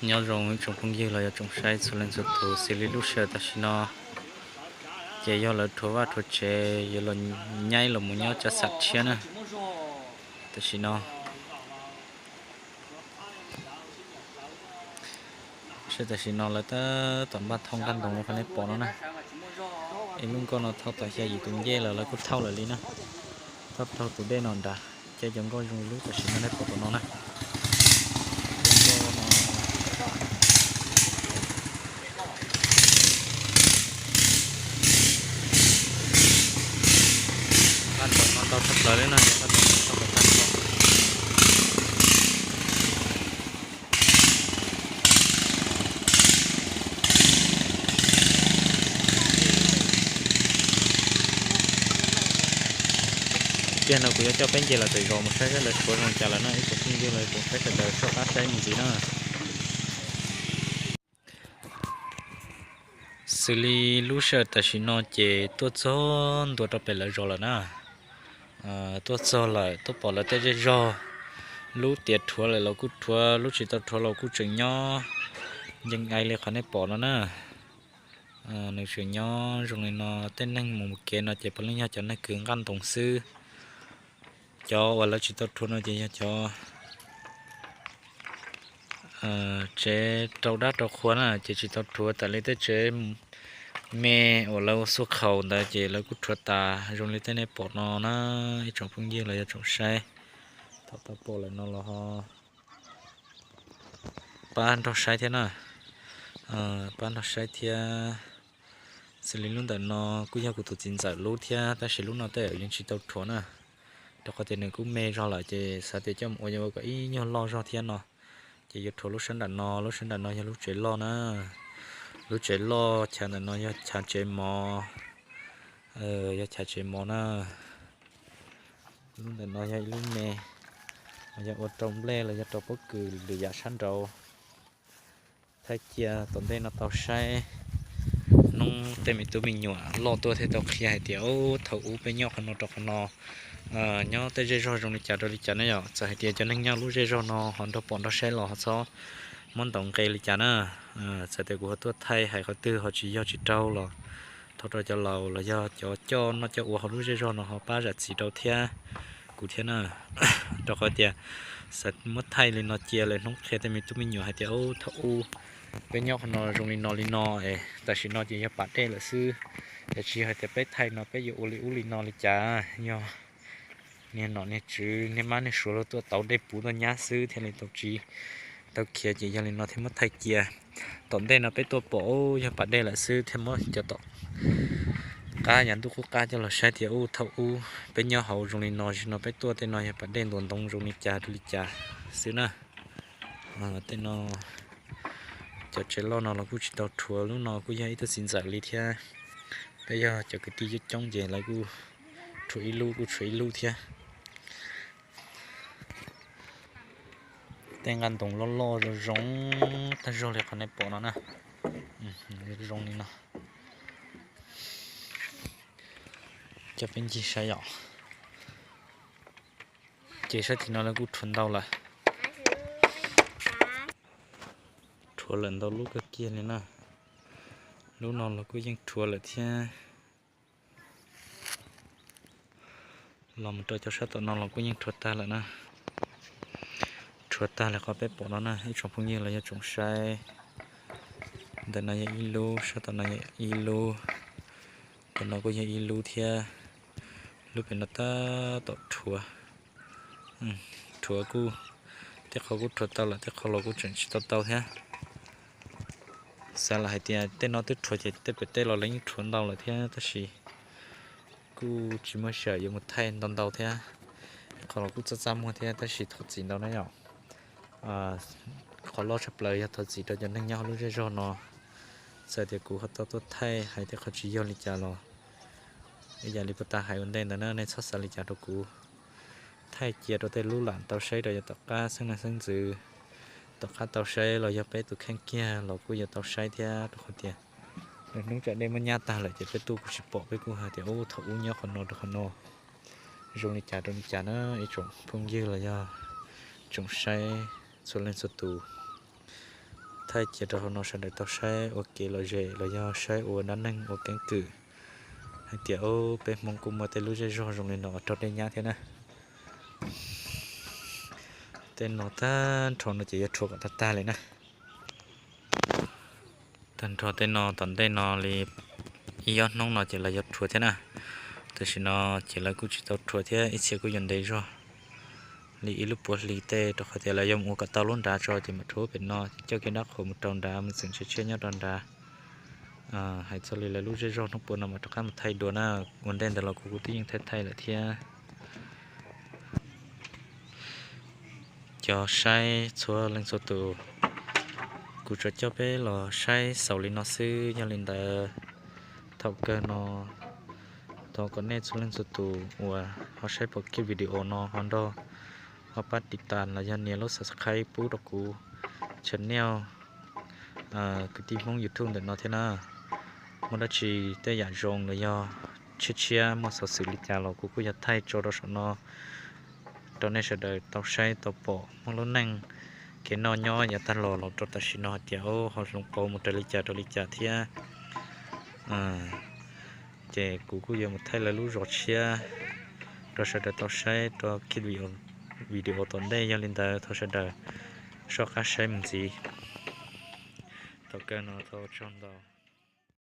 Nyob zoo ib tsoom phooj ywg los yog tsoom saib txhua leej txhua tus, xws li lub sij hawm tam sim no ces yog lawv rhuav vaj rhuav tsev yuav los nyaib los mus nyob tsav xav tshiab na. Tam sim no, tam sim no lawv tab tom npaj thauj nqaj ntoo li qhov nej pom no na. Ib lub nkoj no thauj tau xya yim tus ncej lawm, lawv kuj thauj lawm li na. Thauj tau tus dej no nrad, ces cov nkoj zoo lub tam sim no nej pom tom no na. Nqaj ntoo no ntau tshaj plaws li na, nqaj ntoo no ntau tshaj plaws. Tiag no kuv yuav coj peb nce los tom zos mus saib saib lawv rhuav zoo li cas lawm na, ib tsoom phooj ywg los tsoom saib sawv daws soj qab saib mus ntxiv na. Xws li lub sij hawm tam sim no ces tuaj txog ntua rau pem lawv zos lawm na. Tuaj txog lawm, tuaj pom lawv tej zej zog, lub tiav rhuav lawm los kuj rhuav, lub tsis tau rhuav los kuj tseem nyob ncees ai li qhov nej pom no na. Nws tseem nyob zoo li no, tej neeg mus mus kev no ces puav leej yog cov neeg kws nqaj ntoo xwb. Cov uas lawv tsis tau rhuav no ces yog cov tsev rau dab rau qhua na, ces tsis tau rhuav. Tas li tej tsev me uas lawv ua xuaj khaus ntawd ces lawv kuj rhuav tas zoo li tej nej pom no na, ib tsoom phooj ywg los yog tsoom saib. Thaum tau pom lawm no los ho pab nrog saib thiab na, pab nrog saib thiab. Xws li lub ntawm no kuj yog kuv tus txiv ntxawm lub thiab, tab sis lub no tej zaum yeej tsis tau rhuav na, rau qhov tias nws kuj me zog lawm ces xav tias coj mus ua yuav ua kom ib nyuag loj zog thiab no. Ces yuav rhuav lub sab nram no, lub sab nram no yog lub tsev loj na. Lub tsev loj, chav ntawm no yog chav tsev mov, yog chav tsev mov na. Lub ntawm no yog ib lub me, yog ua rau nplej los yog rau pob kws lwm yam sab nraud. Thaij cia tom ntej no tau saib, hnub tej me tub me nyuam loj tuaj thiaj tau qhia hais tias ub, thaum ub peb nyob qhov no rau qhov no, nyob tej zej zog zoo li cas rau li cas ne yom. Txawm hais tias cov neeg nyob lub zej zog no ho nrog pom nrog saib los ho txhob muab ntaus nqe li cas na. Txawm tias kuv ho tuaj thaij hais qhov twg ho tsis yog tsis raug los thov rau cov laus los yog cov coj noj coj ua hauv lub zej zog no ho pab zam txim rau thiab kuv thiab na. Rau qhov tias xav muab thaij li no cia lawm hnub qhia tej me tub me nyuam hais tias ub, thaum ub peb nyob qhov no zoo li no li no es tam sim no ces yog pas dej lawm xwb. Es tsis yog hais tias peb thaij no peb yuav ua li ub li no li cas, yog niag nom niag tswv niag mab niag suav luag tuaj tauv dej puv tuaj nyab xwb thiaj li tau tsiv tau khiav, ces yog li no thiaj muab thaij cia. Tom ntej no peb tuaj pom ub yog pas dej lawm xwb thiaj muab cov tom qab yav ntuj qub qab coj los saib tias ub, thaum ub peb nyob hauv zoo li no, zaum no peb tuaj tej no yog pas dej ntuas ntoo zoo li cas rau li cas xwb na. Tej no cov tsev loj no los kuj tsis tau rhuav, lub no kuj yog ib tug txiv ntxawm li thiab. Peb yog cov kwv tij coob coob ces lawv kuj rhuav ib lub kuj tshuav ib lub thiab. Tej nqaj ntoo loj loj zoo zoo tag zog li qhov nej pom no na. Zoo li no. Coj peb ncig saib yom. Ces sab tim no lawv kuj rhuav ntau lawm. Rhuav lawm ntau lub kawg kiag li na. Lub no los kuj yeej rhuav lawm thiab. Los mus rau cov sab tom no los kuj yeej rhuav tag lawm na. Rhuav tag li qhov peb pom no na ib tsoom phooj ywg los yog tsoom saib. Ntawm no yog ib lub, sab tom no yog ib lub, tom no kuj yog ib lub thiab. Lub pem no tab tom rhuav. Rhuav kuj, tej qhov kuj rhuav tau lawm, tej qhov los kuj tseem tsis tau tau thiab. Xav lam hais tias tej no twb rhuav ces tej pem tej los lawv yeej rhuav ntau lawm thiab, tab sis kuj tsis muaj sij hawm yuav mus thaij ntau ntau thiab. Qhov los kuj txaj txaj muag thiab, tab sis thov txim ntau na yom. Qhov loj tshaj plaws yog thov txim rau cov neeg nyob hauv lub zej zog no. Txawm tias kuv ho tau tuaj thaij hais tej qhov tsis yog li cas los ib yam li puag ta hais ua ntej ntawd na, nej txhob xav li cas rau kuv. Thaij cia rau tej lub lam tau saib rau yav tom qab xeeb leej xeeb ntxwv tom qab tau saib los yog peb tus kheej kiag los kuj yuav tau saib thiab, rau qhov tias lwm hnub tsam dej muab nyab tag lawm ces peb tuaj kuj tsis pom, peb kuj hais tias ub, thaum ub nyob qhov no rau qhov no zoo li cas rau li cas na ib tsoom phooj ywg los yog tsoom saib txhua leej txhua tus. thaij cia rau hauv no sawv daws tau saib ua kev lom zem los yog saib ua dab neeg ua keeb kwm hais tias, o, peb Hmoob kuj muaj tej lub zej zog zoo li no raug dej nyab thiab na. Tej no tag nrho no ces yuav rhuav kom tag tag li na. Tag nrho tej no tom ntej no li ib ob hnub no ces lawv yuav rhuav thiab na. Tam sim no ces lawv kuj tsis tau rhuav thiab, ib txhia kuj yuav ntev zog li ib lub puav hli tej, rau qhov tias lawv yuav mus ua kom tau lub nrad tso ces mam rhuav pem no, coj kiag dab qhuas mus rau nrad, mus txeem tshiab tshiab nyob rau nrad. Hais txog li lawv lub zej zog hnub puav no mas rov qab mus thaij dua na. Ua ntej ntawd los kuv kuj twb yeej thaij thaij lawm thiab. Cov saib txhua leej txhua tus, kuv tsuas coj peb los saib xaus li no xwb. Yog li ntawd, thaum kawg no thov kom nej txhua leej txhua tus uas ho saib pom kiag video no ho nrog ho pab tiv tas los yog nias lub subscribe pub rau kuv channel kwv tij Hmoob YouTube ntawm no thiab na. Muaj dab tsi tej yam zoo los yog tshiab tshiab muaj xov xwm li cas los kuv kuj yuav thaij tso rau saum no rau nej sawv daws tau saib tau pom. Hmoob lub neej kev noj nyob yav tag los los rau tam sim no hais tias ho hloov pauv mus raws li cas rau li cas thiab. Ces kuv kuj yuav mus thaij lawv lub zos tshiab rau sawv daws tau saib rau kiag video tom ntej. Yog li ntawd thov sawv daws soj qab saib mus ntxiv. Thaum kawg no thov tsaug ntau.